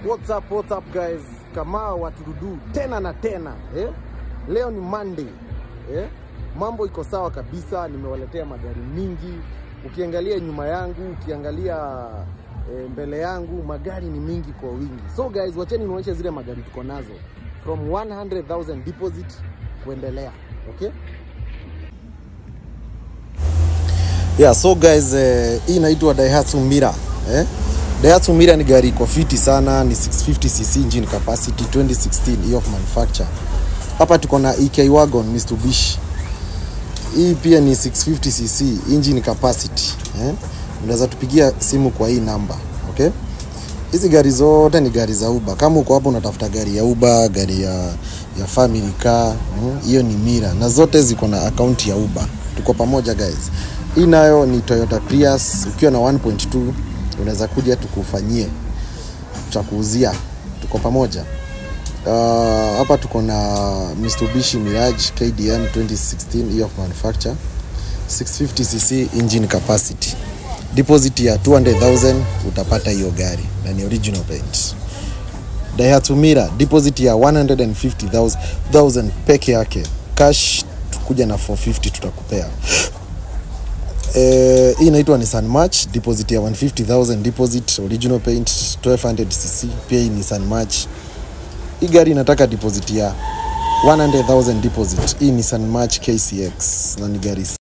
What's up guys? Kama watududu tena na tena, eh? Leo ni Monday, eh? Mambo iko sawa kabisa, nimewaletea magari mingi. Ukiangalia nyuma yangu, ukiangalia mbele yangu, magari ni mingi kwa wingi. So guys, wacheni nionyeshe zile magari tuko nazo from 100,000 deposit kuendelea, okay? Yeah, so guys, hii inaitwa Daihatsu Mira, eh? Daihatsu Mira ni gari iko fiti sana, ni 650cc engine capacity 2016 year of manufacture. Hapa tuko na EK Wagon Mitsubishi. Hii pia ni 650cc engine capacity, eh? Unaweza tupigia simu kwa hii namba, okay? Hizi gari zote ni gari za Uber. Kama uko hapo unatafuta gari ya Uber, gari ya family car, hiyo ni Mira, na zote ziko na account ya Uber. Tuko pamoja guys. Hii nayo ni Toyota Prius, ukiwa na 1.2 unaweza kuja tukufanyie, tutakuuzia. Tuko pamoja. Hapa tuko na Mitsubishi Mirage KDM 2016 year of manufacture, 650cc engine capacity. Deposit ya 200,000 utapata hiyo gari na ni original paint. Daihatsu Mira deposit ya 150,000 peke yake. Cash tukuja na 450 tutakupea. Hii inaitwa Nissan March, deposit ya 150,000 deposit, original paint 1200cc, pia hii Nissan March. Hii gari inataka deposit ya 100,000 deposit. Hii Nissan March KCX na ni gari